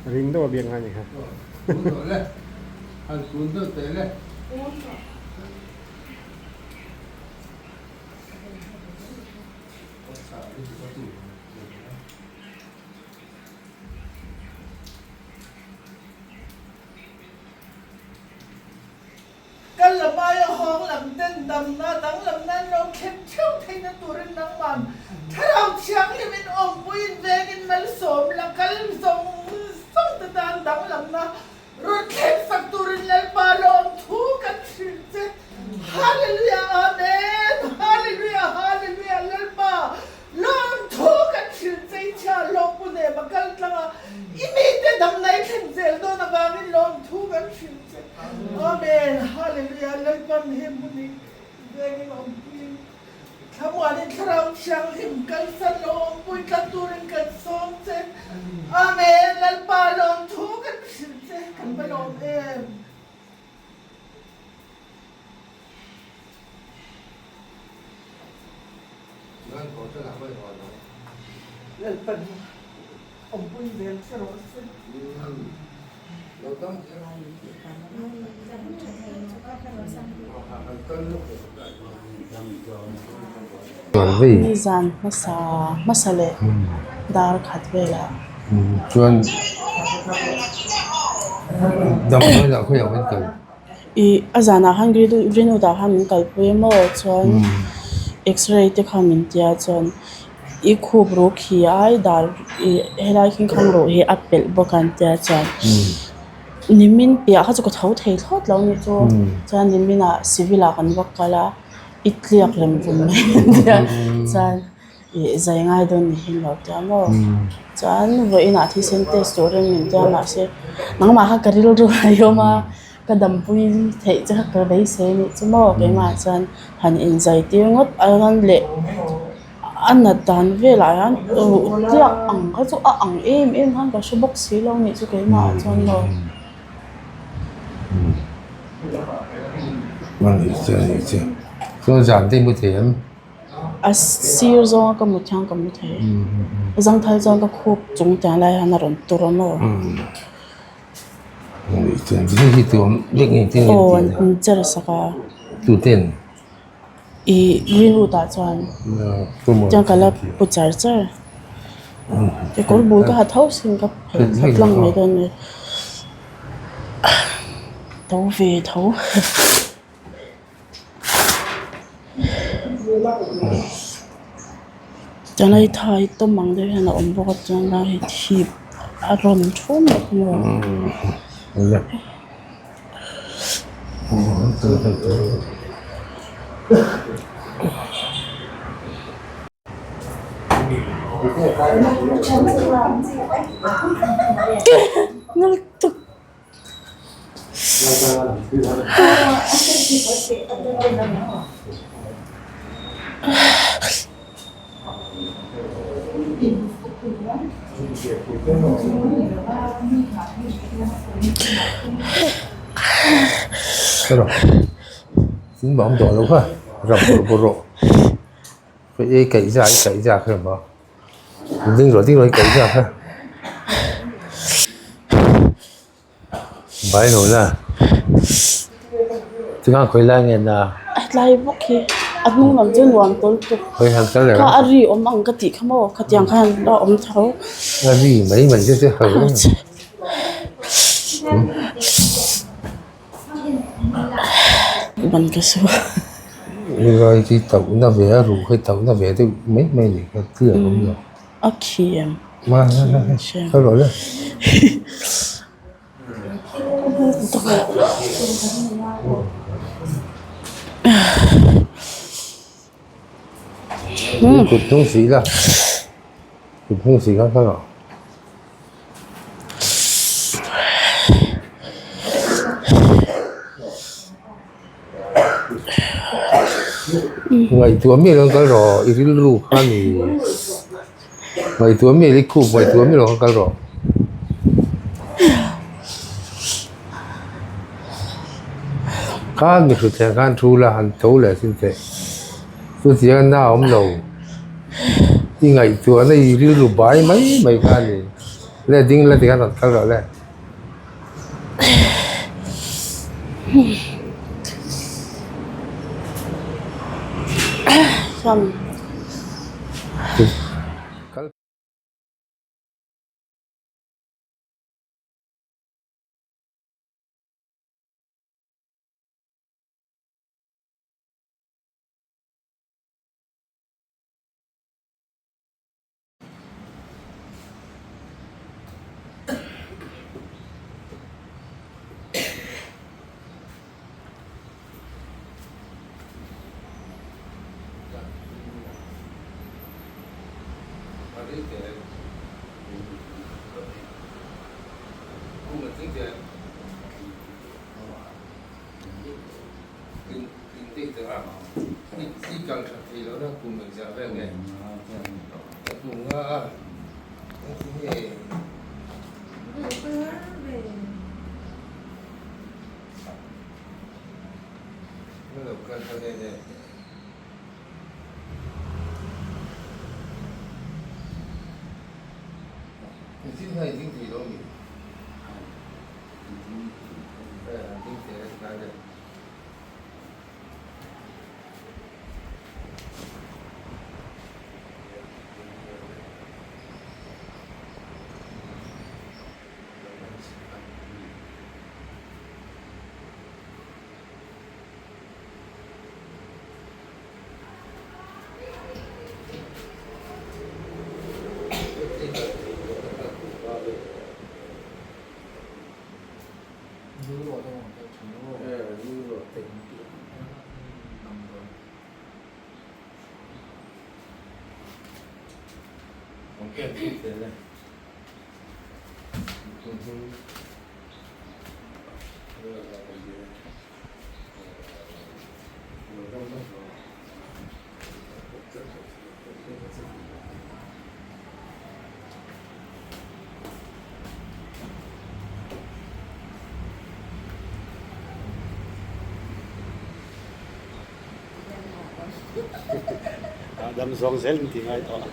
Ring deuh a biak ngai ni kha. Kal lam aia hawng lam ten damna danglamna an lo thlen theuh theihna turin nangman Thlarau Thianghlimin awmpuiin vengin malsawm la kal zawng zawng te tan danglamna rawn thlen sak turin Lalpa lawm thu kan hrilh che. Hallelujah Amen Hallelujah Hallelujah Lalpa lawm thu kan hrilh che i chhia hlawh pu nem a kal tlang a i mite damna i thlen zel dawn avangin lawm thu kan hrilh che Amen Hallelujah Lalpan he hmun hi vengin awmpui Thlamuanin Thlarau Thianghlim kalsan lo awmpui tlat turin kan sawm che Amen Lalpa lawm thu kan hrilh che kan va lawm em. Lalpan awmpui zel che rawh se. Nizan hmasa hmasa leh dar khat velah. Chuan damdawi lah khawiah kan kal. Ih a zanah khan Greenwood ah khan min kalpui a maw chuan x-ray te kha min tia chuan i khup ru khi ai dar ih helai khingkhang ruh hi a pelh bawk a an tia chuan nimin piah kha chu ka tho thei thlawt lo ni chu chuan nimin ah civil ah kan va kal a i tliak rem vum mai an tia chuan ih zai ngai dawn ni hi lo tia maw chuan vawiinah thisen test turin min tia mahse nangmah kha ka rilru a awm a ka dampui theih che kha ka beisei anih chu maw keimah chuan han inzai tir ngawt a rawn leh a nat dan velah hian ruh tliak ang kha chu a ang em em khan ka hre bawk si lo anih chu keimah ah chuan maw. Chuan zan te i hmu thei em? A sir zawnga ka mu thiang ka mu thei. Zangthal chuan ka khup chung tiang lai hian a rawn tur a maw? Aw an cher sak a. Ih Greenwood ah chuan tiang ka la pu char char. Kekawr bul ka ha tho sin ka phelh tlang mai dawn a ni. To ve tho. Chuan hei thai tawm ang deuh hian a awm bawk a chuan lai hi thip a rawn thum bawk a maw. Bai lo la chuan khawi lai nge na tlai bawk hi a hnung lam chu nuam tawl tuk khawi han kal kha a ri awm ang ka tih kha maw khatiang khan a awm tho a ri mai mai te chu ho ban ka su helai hi tauh na ve a ruh hi tauh na ve deuh mai mai a ni kha clear awm lo. A khi em? Kut hnung sih la kut hnung sih kha kha rawh. Ngaihtuah miah lo kal rawh i rilru kha ni ngaihtuah miah i khup ngaihtuah miah lo kha kal rawh. Khan mi hrutthleng khan thu la han tho leh sin teh chutiang a na awm lo i ngaihtuahna i rilru bai mai mai kha a ni le ding la tikhan rawn kal rawh le. Dam zawng zel in ti ngai tawh.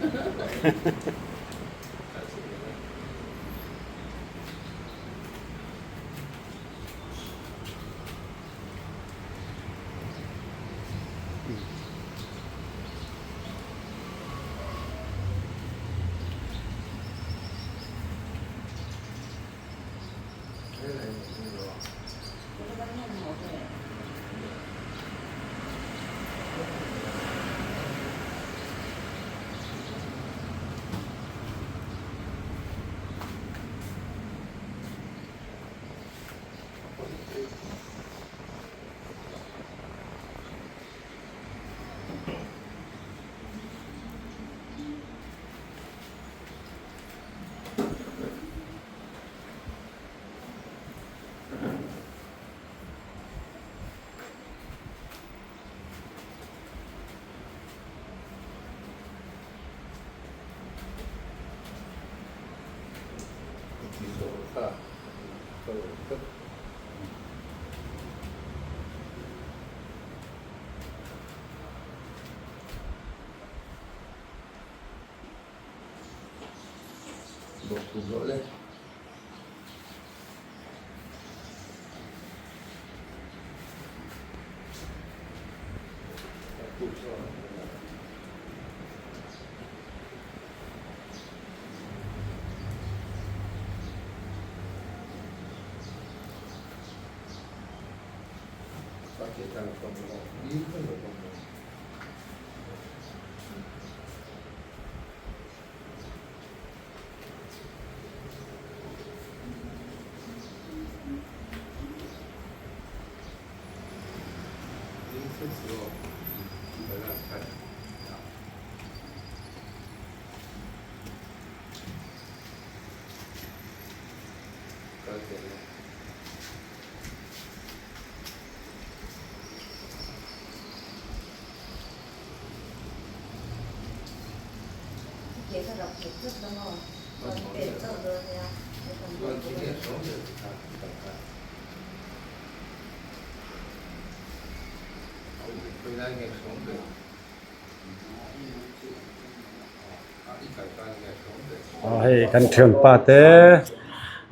Hei kan thianpa te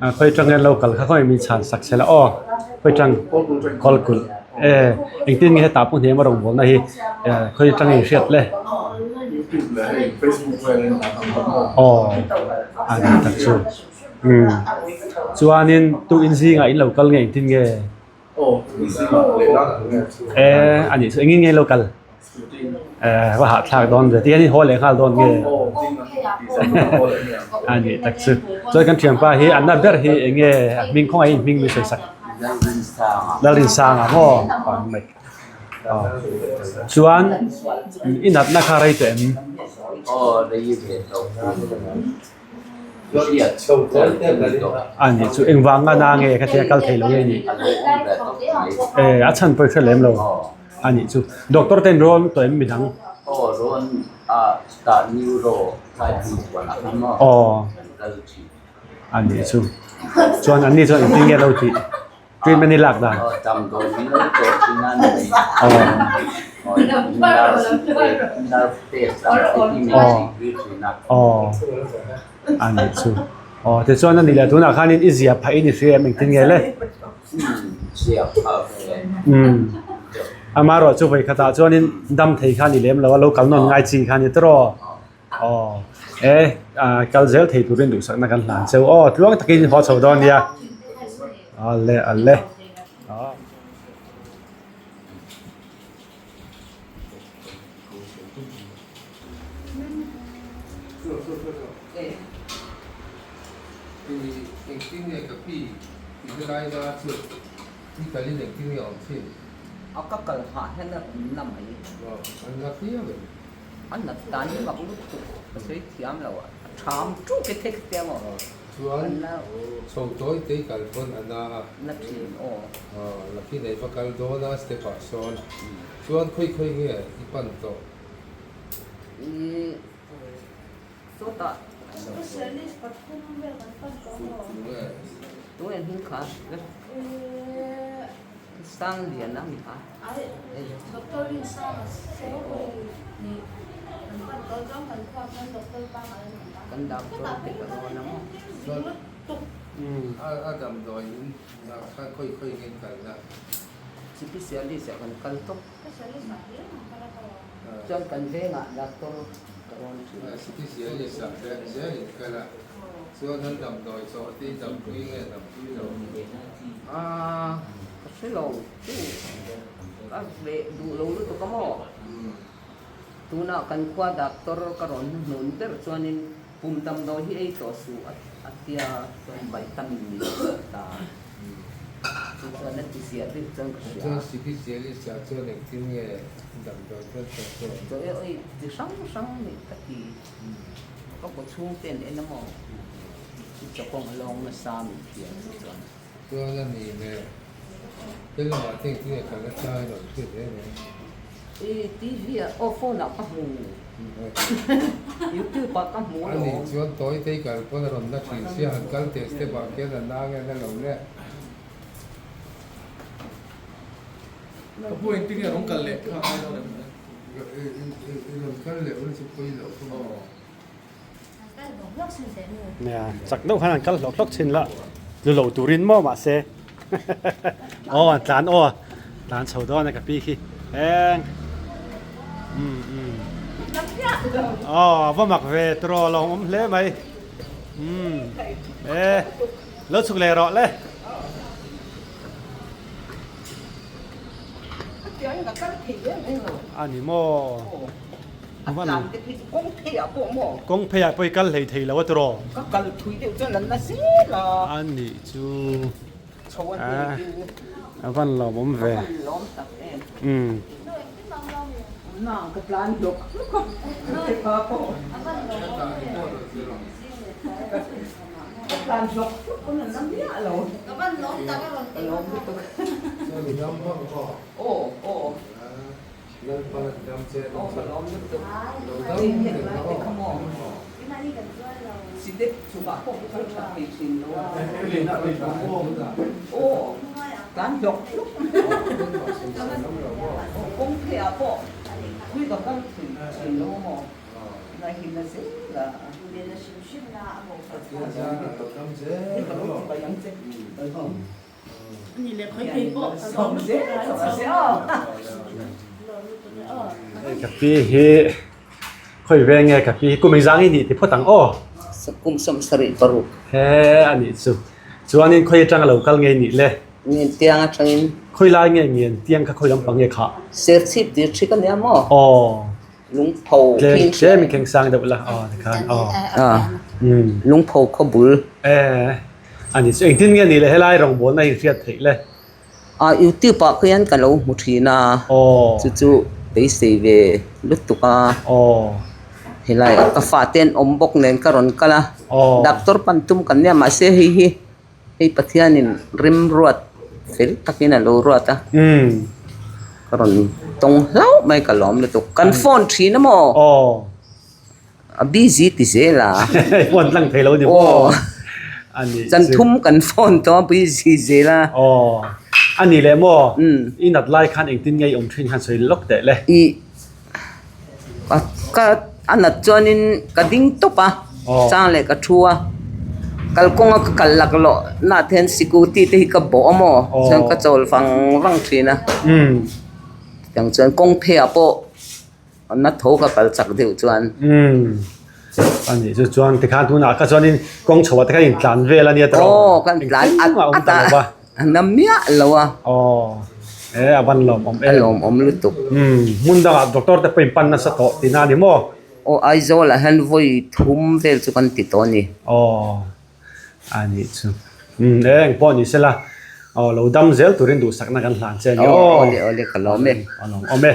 khawi tang hian lo kal kha khawi mi chhan sak sela aw khawi tang kawlkulh e engtin nge hetah pawh hniam a rawngbawlna hi khawi tang in hriat le aw a ni tak chu umm chuanin tu in zingah in lo kal nge engtin nge. E a nih chu engin nge lo kal e va hahthlak dawn ve tihian in haw leh nghal dawn nge a nih tak chu chuan kan thianpa hi an na ber hi eng nge a hming khawngaih in hming min sawi sak Lalrinsanga maw chuan i natna kha rei tawh em? A nih chu engvang nga na nge ka tia kal thei lo nge nih e a chhan pawh i hre lem lo a nih chu doctor ten rawn tawh em midang aw a nih chu chuan an ni chuan engtin nge lo tih. Treatment i lak dan. Aw a nih chu. Aw tichuan a nih leh tunah khanin i zia phah in i hria em engtin nge le? Umm amaherawh chu vawi khatah chuanin dam thei kha a ni lem lo a, lo kal nawn ngai chi kha a ni tawh. Aw e kal zel thei turin duhsakna kan hlan cheu aw tluang takin haw chho dawn nia ale ale aw. A nat dan hi mak lutuk ka sawi thiam lo a tham ṭuk e thek te ang aw. Chuan chho tawi te i kal pawn a na a. Na ṭhin aw. Aw laki nei va kal dawn a step ah sawn. Chuan khawi khawi nge i pan tawh? I sawtah. Specialist pathum vel kan pan tawh maw? Tunge hming kha? Sang lian a mi kha. Doctor Rinsanga saw ni kan pan. Kan doctor te ka rawn a maw. A damdawi in kha khawi khawi nge kalna. Specialist ah kan kal tawp. Chuan kan vengah doctor ka rawn thin. Specialist ah te zel in kal a, chuan an damdawi chawh te i dampui nge dampui lo? Aaa ka hre lo chu ka leh duh lo lutuk a maw? Tunah kan khua doctor ka rawn hnuhnun ber chuanin pum damdawi hi ei tawh suh a tia chuan vitamin min pe ta. Chu chuan a ti ziah deuh chuan ka hria. Chuan specialist ah chuan engtin nge damdawi chuan chawh chawh? Chaw e oi ti hrang hrang nih ka ti. Ka kaw chhung te an en a maw? I chawkawng a lawng nasa min hria chu chuan. Chuan a ni le. Thil lamah te engtin nge kal nasa in rawn hriat reng reng? I TV ah aw phone ah ka hmu. YouTube ah ka hmu alawm. A nih chuan tawi te i kal pawn a rawn la thin sia han kal teh step ah khian a na nge na lo le. Ka pu engtin nge rawn kal leh kha ngai dawn em? I rawn kal leh hun chu pawi loh ka maw? Nia, chak deuh khan an kal hlawk hlawk thin la, tlu lo turin maw mahse aw an tlan aw tlan chho dawn a ka pi khi eng um um aw a va mak ve turaw a lo awm hle mai um e lo chhuk leh rawh le. A ni maw. A tlan te phei chu kawng phei ah pawh maw? Kawng phei ah pawh i kal hlei thei lo a tiraw? Ka kal thui deuh chuan an la zel a. A nih chu. Chho a hnu chu. A van lawmawm ve. A van lawm tak em. Umm. Na ka tlan hlawk hlawk a. Te kha pawh. Ka tlan hlawk hlawk pawn an la miah lo. Ka van lawm tak a rawn ti. Ka lawm lutuk. Chuan i dam vak maw? Aw aw. Lalpa dam che Aw ka lawm lutuk. Lo dam reng rawh. Sitep chungah pawh ka kal that thei thin lo a. Aw tlan hlawk hlawk. Aw kawng phei ah pawh thui ka kal thin thin lo maw. Ngai na zel a. Hei ka lo ti bai ang che. Ka pi hi khawi veng nge ka pi hi kum engzang i nih ti phawt ang aw. Kum 76. He a nih chu. Chuanin khawi atanga lo kal nge nih le? Ngen tiang atangin. Khawi lai nge ngen tiang kha khawi lampang nge khah? Serchhip dir thik a nia maw? Aw. Lungpho Tlem tlem in kheng sang deuh la aw tikhan aw. Lungpho khaw bul. E ani chu engtin nge ni le helai rawngbawlna hi hriat theih le. A youtube ah khian ka lo hmu thin a. Aw. Chu chu beisei ve lutuk a. Aw. Helai ka fate an awm bawk nen ka rawn kal a. Aw. Doctor pan tum kan nia mahse hei hi Hei Pathianin rimruat fel takin a lo ruat a. Ka rawn tawng hlauh mai ka lawm lutuk. Kan phone thin a maw? Aw. A busy ti zel a. Phone tlang thei lo ni maw? Aw. A nih chu. Chan thum kan phone tawh a busy zel a. Aw. A nih leh maw? I nat lai khan engtin nge i awm thin khan sawi lawk teh le. I Ka a nat chuanin ka ding tawp a, chang leh ka thu a, kalkawnga ka kal lak lawh na te hian scooty te hi ka bawh a maw chuan ka chawl vang vang thin a, tiang chuan kawng phei ah pawh na tho ka kal chak deuh chuan. A nih chu chuan tikhan tunah kha chuanin kawng chho ah te khan intlan vel a nia tawh Aw kan tlan a ta a na miah lo a. Aw e a van lawmawm em. A lawmawm lutuk. Umm hmun dangah doctor te pawh in pan nasa tawh tihna a ni maw? Aw Aizawl ah hian vawi thum vel chu kan ti tawh a ni. Aw a nih chu. Umm e engpawh ni sela aw lo dam zel turin duhsakna kan hlan che a ni aw. Aw awle awle ka lawm e. A lawmawm e.